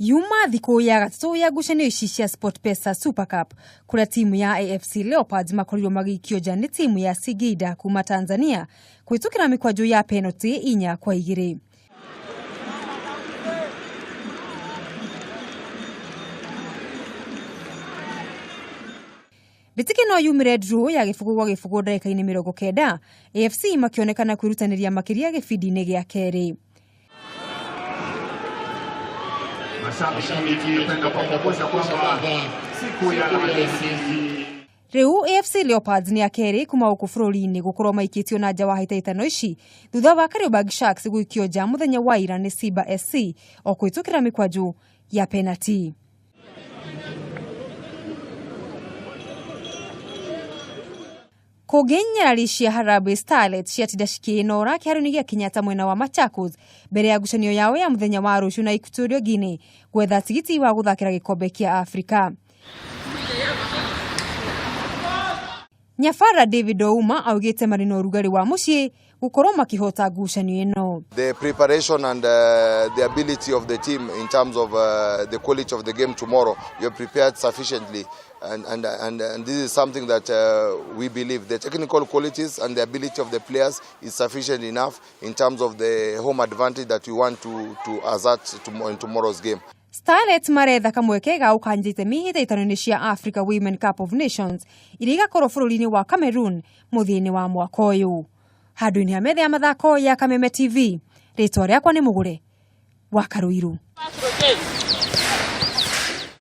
Yuma thikũ ya gatatũ ya ngucanio ici cia SportPesa Super Cup kũrĩa timu ya AFC Leopards makorirwo magĩikio nja nĩ timu ya Singida kuma Tanzania kũhĩtũkĩra mĩkwanjũ ya penalty 4-2. Mbĩtĩka ĩno yumire draw ya 0-0 ndagĩka-inĩ 90, AFC makĩonekana kwĩrutanĩria makĩria gĩbindi-inĩ gĩa kerĩ. Mashabiki napenda kuwakumbusha kwamba siku ya Alhamisi Rĩu AFC Leopards nĩ a kerĩ kuma gũkũ bũrũri-inĩ gũkorwo maikĩtio na nja wa hĩtahĩtano ici thutha wa Kariobangi Sharks gũikio nja mũthenya wa ira nĩ Simba SC o kũhĩtũkĩra mĩkwanjũ ya penalty. Kũngĩ nyarari cia Harambee Starlets ciatinda cikĩĩnora kĩharo-inĩ gĩa Kenyatta mwena wa Machakos mbere ya ngucanio yao ya mũthenya wa rũciũ na Equatorial Guinea gwetha tigiti wa gũthakĩra gĩkombe kĩa Afrika. Nyabara David Ouma augĩte marĩ na ũrugarĩ wa mũciĩ gũkorwo makĩhota ngucanio ĩno. The preparation and the ability of the team in terms of the quality of the game tomorrow, we are prepared sufficiently, and this is something that we believe the technical qualities and the ability of the players is sufficient enough in terms of the home advantage that we want to assert in tomorrow's game. Starlets maretha kamweke ga gũkanja itemi hĩtahĩtano-inĩ cia Africa Women Cup of Nations iria igakorwo bũrũri-inĩ wa Cameroon mũthia-inĩ wa mwaka ũyũ. Handũ-inĩ ha metha ya mathako ya Kameme TV, rĩtwa rĩakwa nĩ Mũgũre wa Karũirũ.